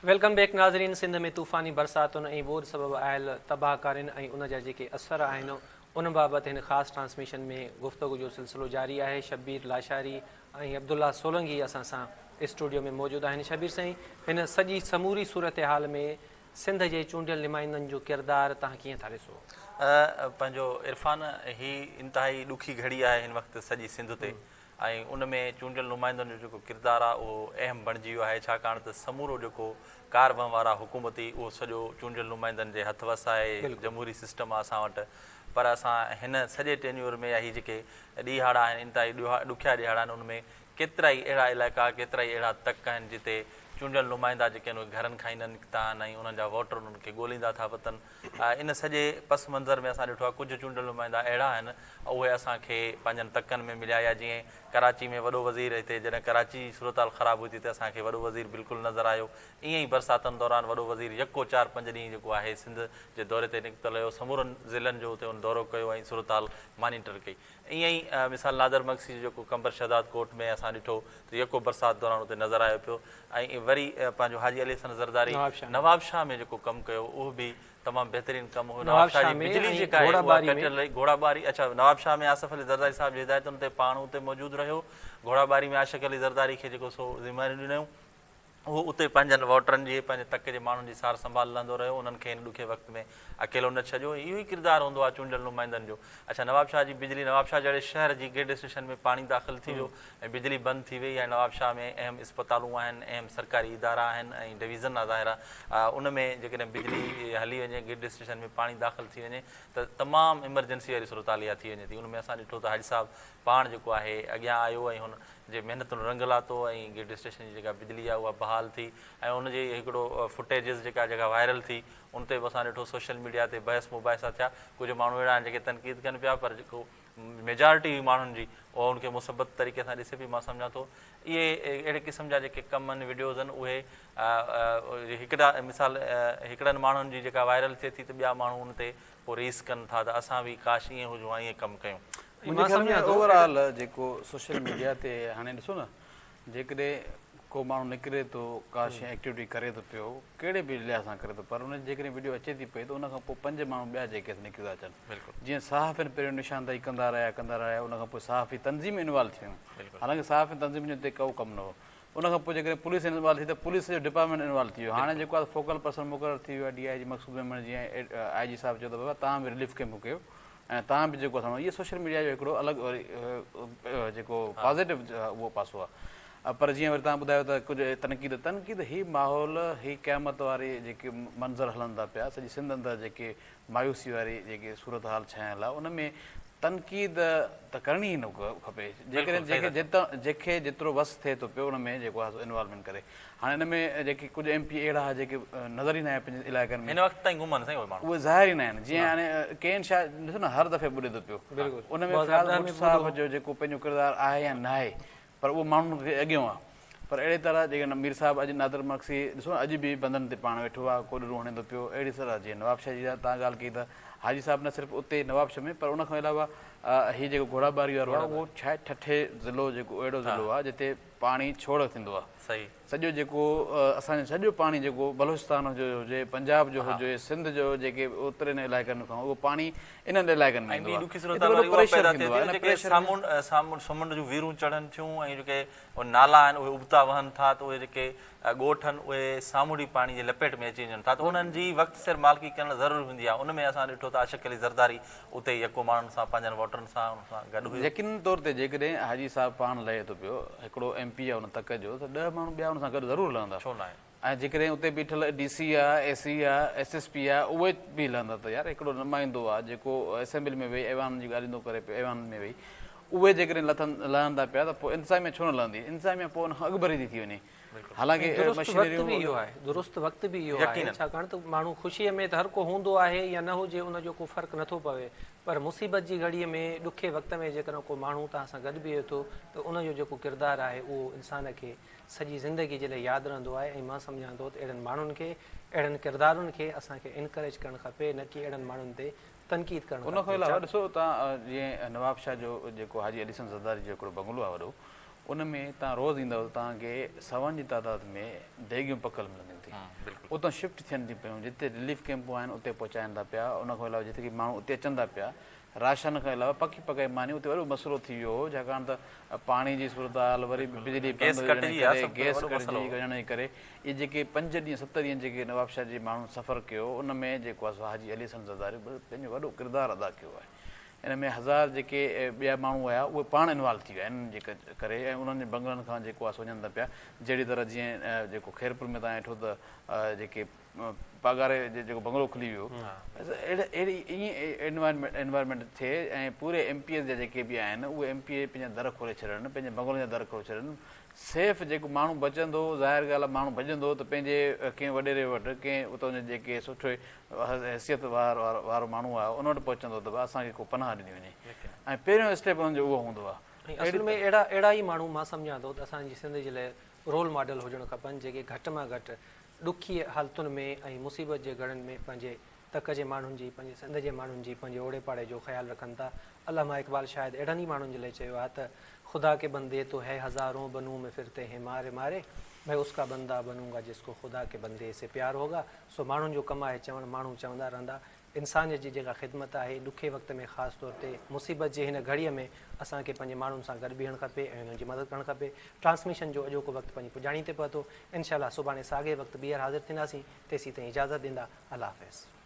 Welcome back ناظرين سنڌ ۾ طوفاني برساتن ۽ ٻوڏ سبب آيل تباهڪارين ۽ ان جا جيڪي اثر آهن ان بابت هن خاص ٽرانسميشن ۾ گفتگو جو سلسلو جاري آهي شبير لاشاري ۽ عبدالله سولنگي اسان سان اسٽوڊيو ۾ موجود آهن شبير سائين هن سڄي سموري صورتحال ۾ سنڌ جي چونڊيل نمائندن جو ڪردار توهان ڪيئن ٿا ڏسو؟ پنهنجو عرفان هي انتهائي ڏکي گهڙي آهي هن وقت سڄي سنڌ تي ۽ ان ۾ چونڊيل نمائندن جو جيڪو ڪردار آهي اهو اهم بڻجي ويو آهي ڇاڪاڻ ته سمورو جيڪو ڪار وهنوار آهي حڪومتي اهو سڄو چونڊيل نمائندن جي هٿ وس آهي جمهوري سسٽم آهي اسان وٽ پر اسان هن سڄي ٽينيور ۾ يا هي جيڪي ڏيهاڙا آهن انتهائي ڏکيا ڏيهاڙا آهن ان ۾ ڪيترائي اهڙا علائقا ڪيترائي اهڙا تڪ آهن جتي چونڊيل نمائندا جيڪي آهن اهي گهرن کان ئي نه نڪتا آهن ۽ انهن جا ووٽر انهن کي ڳوليندا ٿا وتن. ان سڄي پس منظر ۾ اسان ڏٺو آهي ڪجهه چونڊيل نمائندا اهڙا آهن اهي اسان کي پنهنجن تڪن ۾ مليا يا جيئن ڪراچي ۾ وڏو وزير هتي جڏهن ڪراچي جي صورتحال خراب هئي تي اسان کي وڏو وزير بلڪل نظر آيو ائين ئي برساتن دوران وڏو وزير يڪو چار پنج ڏينهن جيڪو آهي سنڌ جي دوري تي نڪتل هيو سمورن ضلعن جو اتي هن دورو ڪيو ۽ صورتحال مانيٽر ڪئي ائين ئي مثال نادر مگسي جو جيڪو قمبر شهداد ڪوٽ ۾ اسان ڏٺو ته يڪو برسات دوران اتي نظر آيو پيو ۽ وري پنهنجو حاجي علي حسن زرداري نوابشاهه ۾ جيڪو ڪم ڪيو اهو به تمام بهترين ڪم هو نوابشاهه جي بجلي جيڪا آهي اها ڪٽيل رهي گهوڙا ٻاري اڇا نوابشاهه ۾ آصف علي زرداري صاحب جي هدايتن تي پاڻ اتي موجود رهيو گهوڙا ٻاري ۾ عاشق علي زرداري کي جيڪو سو ذميواريون ڏنيون هو اتي پنهنجن ووٽرن جي، پنهنجي تڪ جي ماڻهن جي سار سنڀال لهندو رهيو، انهن کي هن ڏکي وقت ۾ اڪيلو نه ڇڏيو ۽ اهو ئي ڪردار هوندو آهي چونڊيل نمائندن جو. اڇا نوابشاهه جي بجلي نوابشاهه جهڙي شهر جي گرڊ اسٽيشن ۾ پاڻي داخل ٿي ويو ۽ بجلي بند ٿي وئي ۽ نوابشاهه ۾ اهم اسپتالون آهن، اهم سرڪاري ادارا آهن ۽ ڊويزن آهي ظاهر آهي ان ۾ جيڪڏهن بجلي هلي وڃي گرڊ اسٽيشن ۾ پاڻي داخل ٿي وڃي ته تمام ايمرجنسي واري صورتحال اها ٿي وڃي ٿي ان ۾ اسان ڏٺو ته حاجي صاحب پاڻ جيڪو آهي اڳيان آيو ۽ هن جي محنتن رنگ لاتو ۽ گرڊ اسٽيشن جي جيڪا بجلي آهي اها بحال ٿي ۽ ان جي هڪڙو فوٽيجز جيڪا جيڪا وائرل ٿي ان تي به اسان ڏٺو سوشل ميڊيا تي بحث مباحثا ٿيا ڪجهه ماڻهو اهڙا آهن جيڪي تنقيد ڪن پيا پر جيڪو ميجارٽي هئي ماڻهن جي اها ان کي مثبت طريقي سان ڏسي پئي مان سمجهان ٿو اهي اهڙي قسم جا جيڪي ڪم آهن وڊيوز آهن اهي هڪڙا مثال هڪڙن ماڻهن جي جيڪا وائرل ٿئي ٿي ته ٻيا ماڻهو ان تي پوء ريس ڪن ٿا ته اسان به ڪاش ائين هجون ها ائين ڪم ڪيون. منهنجي خيال ۾ اوور آل جيڪو سوشل ميڊيا تي هاڻي ڏسو نه جيڪڏهن ڪو ماڻهو نڪري ٿو ڪا شي ايڪٽيوٽي ڪري ٿو پيو ڪهڙي به لحاظ سان ڪري ٿو پر ان جي جيڪڏهن وڊيو اچي ٿي پئي ته ان کان پوء پنج ماڻهو ٻيا جيڪي نڪري ٿا اچن جيئن صحافين پهريون نشاندهي ڪندا رهيا ڪندا رهيا ان کان پوء صحافي تنظيم انوالو ٿي ويون حالانڪه صحافي تنظيم جو هتي ڪو ڪم نه هو ان کان پوء جيڪڏهن پوليس انوالو ٿي ته پوليس جو ڊپارٽمينٽ انوالو ٿي ويو هاڻي جيڪو آهي فوڪل پرسن مقرر ٿي ويو آهي ڊي I جي مقصود ميمڻ جيئن آء جي صاحب چيو ته بابا توهان به رليف ڪيمپ ڪيو ۽ توهان به جيڪو اهي سوشل ميڊيا جو هڪڙو الڳ وري جيڪو پازيٽو اهو پاسو آهي پر جيئن وري توهان ٻڌايو ته ڪجهه تنقيد تنقيد هي ماحول هي قيامت واري جيڪي منظر هلن ٿا پيا سڄي سنڌ اندر جيڪي مايوسي واري جيڪي صورتحال ڇانيل آهي ان ۾ تنقيد ته ڪرڻي ئي نه کپي جيڪڏهن جنهن کي جيترو وس ٿئي ٿو پيو ان ۾ جيڪو آهي سو انوالومينٽ ڪري هاڻي ان ۾ جيڪي ڪجهه ايم پي اهڙا جيڪي نظر ئي نه آيا پنهنجي علائقن ۾ هن وقت تائين گم آهن سائين اهي ماڻهو اهي ظاهر ئي نه آهن جيئن هاڻي ڪين شاهه ڏسو نه هر دفعي ٻڏي ٿو پيو ان ۾ فياض ڀٽ صاحب جو جيڪو پنهنجو ڪردار آهي يا ناهي پر اهو ماڻهن کي اڳيون آهي پر اهڙي طرح جيڪڏهن مير صاحب اڄ نادر مگسي ڏسو نه اڄ به بندن تي پاڻ ويٺو آهي ڪوڏرون هڻي ٿو پيو اهڙي طرح جيئن نوابشاهه جي تان ڳالهه ڪئي ته حاجي صاحب نه صرف اتي نوابشاهه ۾ پر ان کان علاوه هي جيڪو گهوڙا ٻاري وارو آهي اهو ڇا آهي ٺٽي ضلعو جيڪو اهڙو ضلعو آهي جتي پاڻي ڇوڙ ٿيندو آهي صحيح. سڄو جيڪو اسان جو سڄو پاڻي جيڪو بلوچستان جو هجي پنجاب جو هجي سنڌ جو جيڪي اترين علائقن کان اهو پاڻي انهن علائقن ۾ ۽ ايندو ٻي آهي ڏکي هتي صورتحال وڏو وري اها پريشر پيدا ٿئي ٿيندو ٿي آهي نه ان جيڪي پريشر ۾ سامونڊ سامونڊ سمنڊ جون ويرون چڙهن ٿيون ۽ جيڪي نالا آهن اهي ابتا وهن ٿا ته اهي جيڪي ڳوٺ آهن اهي سامونڊي پاڻي جي لپيٽ ۾ اچي وڃن ٿا ته انهن جي وقت سر مالڪي ڪرڻ ضروري هوندي آهي ان ۾ اسان ڏٺو ته عاشق علي زرداري اتي يڪو ماڻهن سان پنهنجن ووٽرن سان انهن سان گڏ هيو. يقينن طور تي جيڪڏهن حاجي صاحب پاڻ لهي ٿو پيو هڪڙو ايم پي آهي ان تڪ جو ته ڏهه ماڻهو ٻيا ان سان گڏ ضرور لهندا ڇو ناهي. ۽ جيڪڏهن اتي بيٺل ڊي سي آ، اي سي آ، ايس ايس پي آ اهي به لهندا ته يار هڪڙو نمائندو آ جيڪو اسيمبلي ۾ ويهي ايوانن جون ڳالهيون ٿو ڪري پيو ايوانن ۾ ويهي اهي جيڪڏهن لٿن لهن ٿا پيا ته پوء انتظاميا ڇو نه لهندي انتظاميا پوء ان کان اڳڀري ٿي ٿي وڃي حالانڪه درست وقت به مشينريون اهو آهي درست وقت به اهو آهي يقينن. ڇاڪاڻ ته ماڻهو خوشيء ۾ ته هر ڪو هوندو آهي يا نه هجي ان جو ڪو فرق نٿو پوي پر مصيبت جي گهڙيء ۾ ڏکي وقت ۾ جيڪڏهن ڪو ماڻهو توهان سان گڏ بيهي ٿو ته ان جو جيڪو ڪردار آهي اهو انسان کي سڄي زندگي جي لاء ياد رهندو آهي ۽ مان سمجهان ٿو ته اهڙن ماڻهن کي اهڙن ڪردارن کي اسان کي انڪريج ڪرڻ کپي نه ڪي اهڙن ماڻهن تي تنقيد ڪرڻ ان کان کپي علاوه ڇا ڏسو توهان جيئن نوابشاهه جو جيڪو حاجي علي حسن زرداري جو هڪڙو بنگلو آهي وڏو ان ۾ توهان روز ايندؤ ته توهان کي سون جي تعداد ۾ ديڳيون پڪل ملنديون ٿي. اتان شفٽ ٿين ٿيون پيون جتي رليف ڪيمپون آهن اتي پهچائين ٿا پيا ان کان علاوه جتي ماڻهو اتي اچن ٿا پيا راشن کان علاوه پڪي پڪائي ماني اتي وڏو مسئلو ٿي ويو هو ڇاڪاڻ ته پاڻي جي صورتحال وري بجلي بند هجڻ جي ڪري گئس ڪٽجي وڃڻ جي ڪري اهي جيڪي پنج ڏينهن ست ڏينهن جيڪي نوابشاهه جي ماڻهن سفر ڪيو ان ۾ جيڪو آهي سو حاجي علي حسن زرداري پنهنجو وڏو ڪردار ادا ڪيو آهي ان ۾ هزار جيڪي ٻيا ماڻهو هيا اهي پاڻ انوالو ٿي ويا انهن جي ڪري ۽ انهن جي بنگلن کان جيڪو آهي سو وڃن ٿا پيا جهڙي طرح جيئن جيڪو خيرپور ۾ تان ڏٺو ته جيڪي پاڳاري جي جيڪو بنگلو کلي ويو اهڙي اهڙي ائين انوائرمينٽ ٿئي ۽ پوري ايم پي ايز جا جيڪي به آهن اهي ايم پي اي پنهنجا در کولي ڇڏن پنهنجي بنگلن جا در کولي ڇڏن سيف جيڪو ماڻهو بچندو ظاهر ڳالهه آهي ماڻهو ڀڄندو ته پنهنجي ڪنهن وڏيري وٽ ڪنهن اتان جي جيڪي سٺي حيثيت وارو ماڻهو آهي ان وٽ پهچندو ته اسان کي ڪو پناهه ڏني وڃي ۽ پهريون اسٽيپ انهن جو اهو هوندو آهي. ۽ اصل ۾ اهڙا اهڙا ئي ماڻهو مان سمجهان ٿو ته اسان جي سنڌ جي لاء رول ماڊل هجڻ کپن جيڪي گهٽ مان گهٽ ڏکي حالتن ۾ ۽ مصيبت جي گهڙن ۾ پنهنجي تڪ جي ماڻهن جي، پنهنجي سنڌ جي ماڻهن جي، پنهنجي اوڙي پاڙي جو خيال رکن ٿا. علامه اقبال شايد اهڙن ئي ماڻهن جي لاء چيو آهي ته، خدا ڪي بندي تو هي هزارون بنون ۾ ڦرتي هين ماري ماري، مين اس ڪا بنده بنون گا جس ڪو خدا ڪي بندي سي پيار هوگا. سو ماڻهن جو ڪم آهي چوڻ، ماڻهو چوندا رهندا. انسانيت جي جيڪا خدمت آهي، ڏکي وقت ۾ خاص طور تي مصيبت جي هن گهڙيء ۾ اسان کي پنهنجي ماڻهن سان گڏ بيهڻ کپي ۽ انهن جي مدد ڪرڻ کپي. ٽرانسميشن جو اڄوڪو وقت پنهنجي پڄاڻي تي پهتو. انشاء الله سڀاڻي ساڳئي وقت ٻيهر حاضر ٿينداسين. تيسين تائين اجازت ڏيندا. الله حافظ.